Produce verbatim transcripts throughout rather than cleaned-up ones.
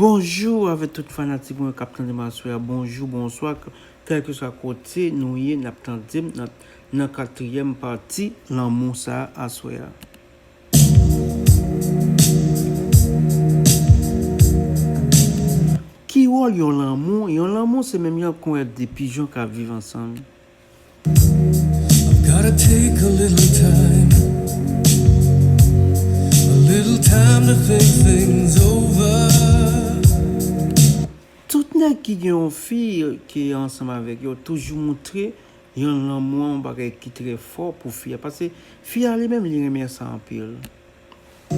Bonjou avèk tout fanatik mwen k ap tande m aswè a. Bonjou, bonswa, k-, kèlkeswa kote nou ye, n ap tande m nan, nan katriyèm pati lanmou sa a aswè a. Ki wòl yon lanmou? Yon lanmou se menm jan kon de pijon k ap viv ansanm. I've gotta take a little time, a little time to think things over. Tout nèg ki gen yon fi ki ansanm avèk yo toujou moutre yon lanmou, yon bagay ki trè fò pou fi a. Paske fi a li menm li renmen sa anpil. I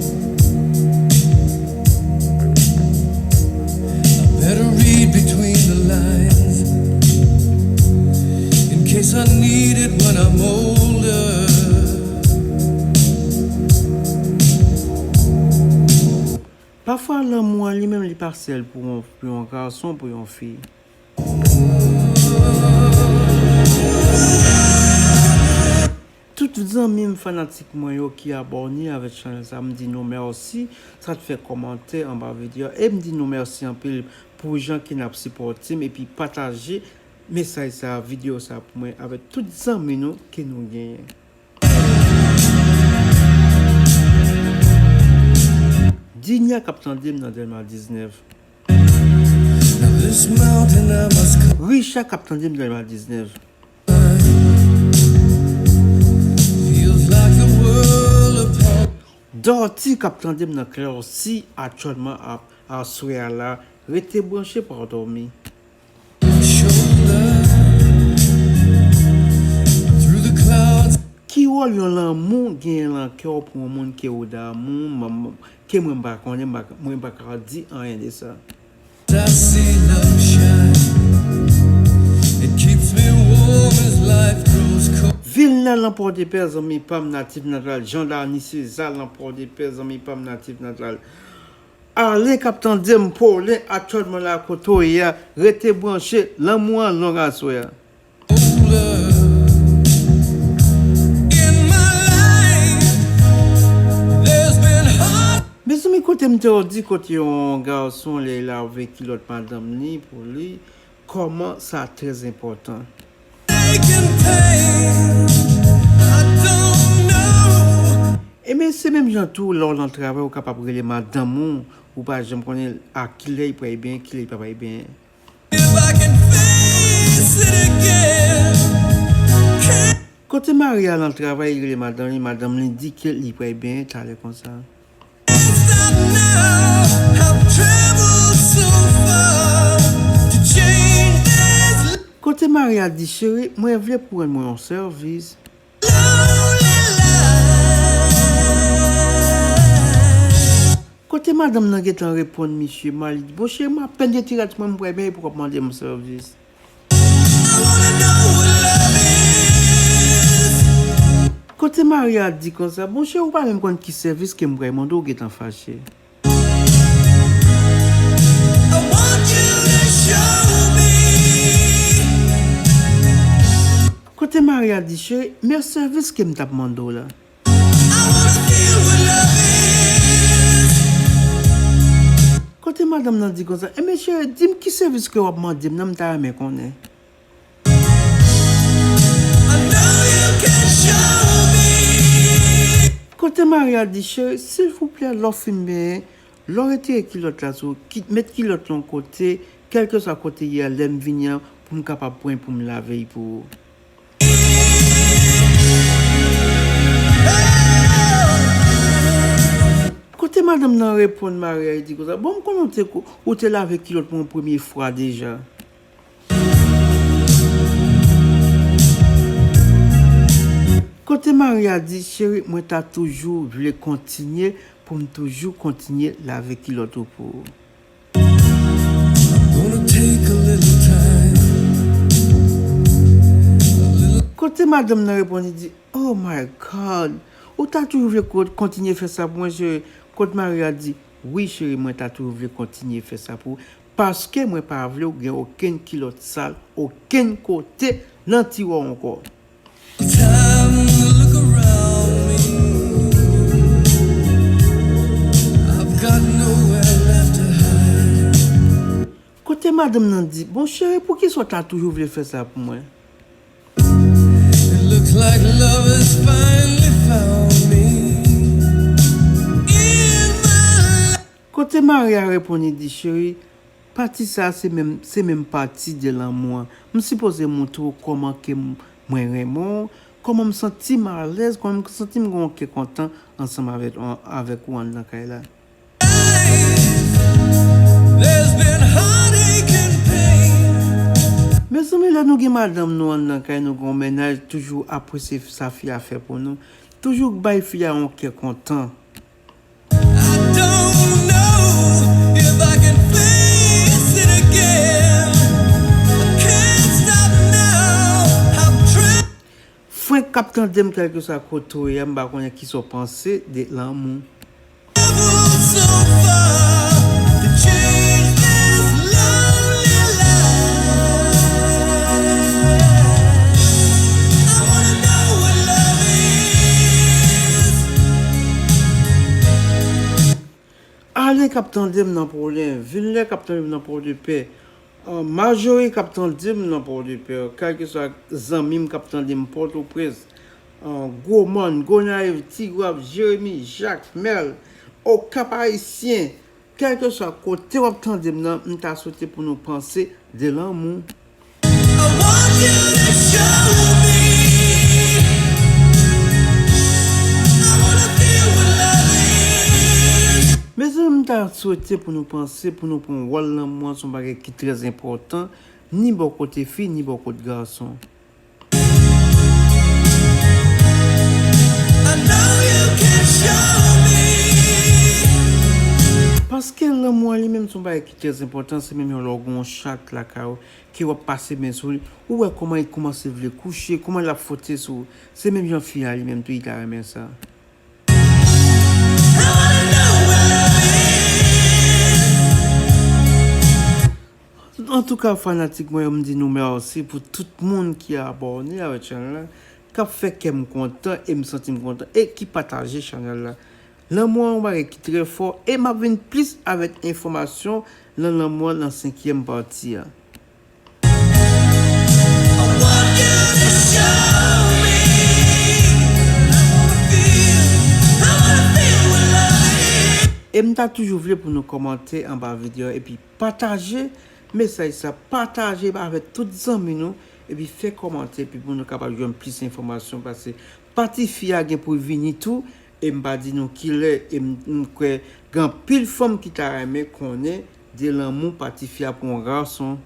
better read between the lines in case I need it when I'm older. Pafwa, lanmou an li menm li pa sèl pou yon, pou yon gason, pou yon fi. Tout zanmi m, fanatik mwen yo ki abòne avèk chanèl sa, m di nou mèsi. Sa t fè kòmantè anba videyo a. E m di nou mèsi anpil pou jan ke n ap sipòte m epi pataje mesaj sa, videyo sa pou mwen avèk tout zanmi nou ke nou genyen. Dinya k ap tande m nan Dèlma diznèf. Now this mountain I must climb. Richa k ap tande m Dèlma diznèf. Feels like the world upon Dòti k ap tande m nan Klèsi aktyèlman ap, aswè a la, rete branche, pa dòmi. Shoulder. Through the clouds. Ki wòl yon lanmou genyen nan kè w pou yon moun ke w damou, m, m, ke mwen m pa konnen, m pa, mwen m pa ka di anyen de sa. I see love shine. It keeps me warm as life grows cold. Vilnè nan Pòdepè, zanmi pa m, natif natal, Jean Dany César nan Pòdepè, zanmi pa m, natif natal. Alen k ap tande m, Polen, aktyèlman la kote w ye a, rete branche, lanmou an long aswè a. Mezanmi, kote m te di kote yon gason lè l lave kilòt madanm li pou li, kòman sa trè enpòtan. Ebyen, se menm jan tou, lè w nan travay, ou kapab rele madanm ou, ou pa janm konnen a kilè li pral benyen, kilè li pa pral benyen. Kote Maria nan travay, li rele madanm li, madanm li di ke li pral benyen talè konsa. Kote Maria di, cheri, mwen vle pou w rann mwen yon sèvis. Kote madanm nan gentan reponn misye mal, li di, bon cheri, m apèn retire tèt mwen, m pral benyen pou w ap mande m sèvis. Kote Maria di konsa, bon cheri, ou pa menm konn ki sèvis ke m pral mande w, ou gentan fache. Kote Maria di, cheri, men sèvis ke m t ap mande w la. Kote madanm nan di konsa, ebyen cheri, di m ki sèvis ke w ap mande m nan, m ta renmen konnen. Kote Maria di, cheri, silvouplè, lè w fin benyen, lè w retire kilòt la sou, ki, met kilòt lan yon kote, kèlkeswa kote l ye a, lè m vini an, pou m kapab pran l pou m lave l pou ou. Kote madanm nan reponn Maria, li di konsa, bon, m konnen w te, ou te lave kilòt mwen yon premye fwa deja. Kote Maria di, cheri, mwen ta toujou vle kontinye pou m toujou kontinye lave kilòt ou pou ou. Kote madanm nan reponn, li di, oh my God, ou ta toujou vle ko-, kontinye fè sa pou mwen, cheri? Kote Maria di, wi, cheri, mwen ta toujou vle kontinye fè sa pou ou. Paske mwen pa vle w gen okenn kilòt sal, okenn kote nan tiwa w ankò. Time to look around me. I've got nowhere left to hide. Madanm nan di, "Bon, cheri, poukisa w ta toujou vle fè sa pou mwen?" It looks like love has finally found me in my life. Kote mari a reponn, li di, "Cheri, pati sa a se menm, se menm pati de lanmou an. M sipoze montre w kòman ke m, mwen renmen w, kòman m santi m alèz, kòman m santi m gen yon kè kontan ansanm avèk, avèk ou anndan kay la." There's been heartache and pain. Mezanmi, lè nou gen madanm nou anndan kay nou, gen yon mennaj, toujou apresye sa fi a fè pou nou. Toujou bay fi a yon kè kontan. I don't know if I can face it again. I can't stop now. I'm trying. Frenk k ap tande m, kèlkeswa kote w ye a, m pa konnen kisa w panse de lanmou. Travel so far to change this lonely life. I wanna know what love is. Alen k ap tande m nan Pòdepè, Vilnè k ap tande m nan Pòdepè, Majori k ap tande m nan Pòdepè, kèlkeswa zanmi m k ap tande m Pòtoprens, Gwomòn, Gonayiv, Tigwav, Jeremi, Jakmèl, Okap Ayisyen, kèlkeswa kote w ap tande m nan, m ta swete pou nou panse de lanmou. I want you to show me. I wanna feel what love is. Mezanmi, m ta swete pou nou panse, pou nou pran wòl lanmou an, se yon bagay ki trè enpòtan, ni bò kote fi, ni bò kote gason. I know you can show me. Paske lanmou an li menm se yon bagay ki trè enpòtan, se menm jan lè w gen yon chat lakay ou, ke w ap pase men sou li, ou wè kòman li kòmanse vle kouche, kòman l ap fwote sou ou. Se menm jan fi a li menm tou, li ta renmen sa. Antouka, fanatik mwen yo, m di nou mèsi pou tout moun ki abòne avèk chanèl la, k ap fè kè m kontan e m santi m kontan, e ki pataje chanèl la. Lanmou an yon bagay ki trè fò, e m ap vin plis avèk enfòmasyon nan lanmou an nan senkyèm pati a. E m ta toujou vle pou nou kòmante anba videyo epi pataje mesaj sa, pataje avèk tout zanmi nou, epi fè kòmantè, epi pou nou kapab jwenn plis enfòmasyon, paske pati fi a gen pou l vini tou, e m pa di nou kilè, e m, m kwè gen anpil fanm ki ta renmen konnen de lanmou pati fi a pou yon gason.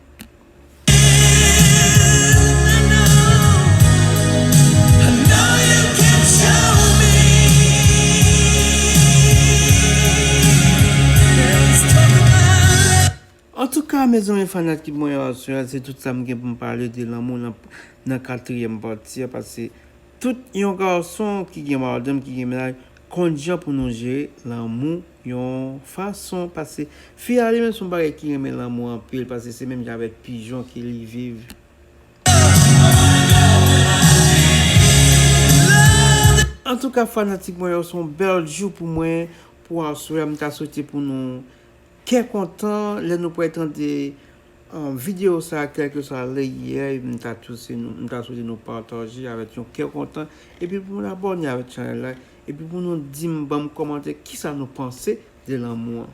Antouka, mezanmi, fanatik mwen yo, aswè a, se tout sa m gen pou m pale de lanmou nan, nan katriyèm pati a, paske tout yon gason ki gen madanm, ki gen mennaj, konn jan pou nou jere lanmou yon fason, paske fi a li menm se yon bagay ki renmen lanmou anpil, paske se menm jan avèk pijon ke li viv. Antouka, fanatik mwen yo, se yon bèl jou pou mwen, pou aswè a, m ta swete pou nou kè kontan lè nou pral tande, um, videyo sa a, kèlkeswa lè li ye, m ta swete nou, m ta swete nou pataje avèk yon kè kontan, epi pou nou abòne avèk chanèl la, epi pou nou di m, ban m kòmantè, kisa nou panse de lanmou an.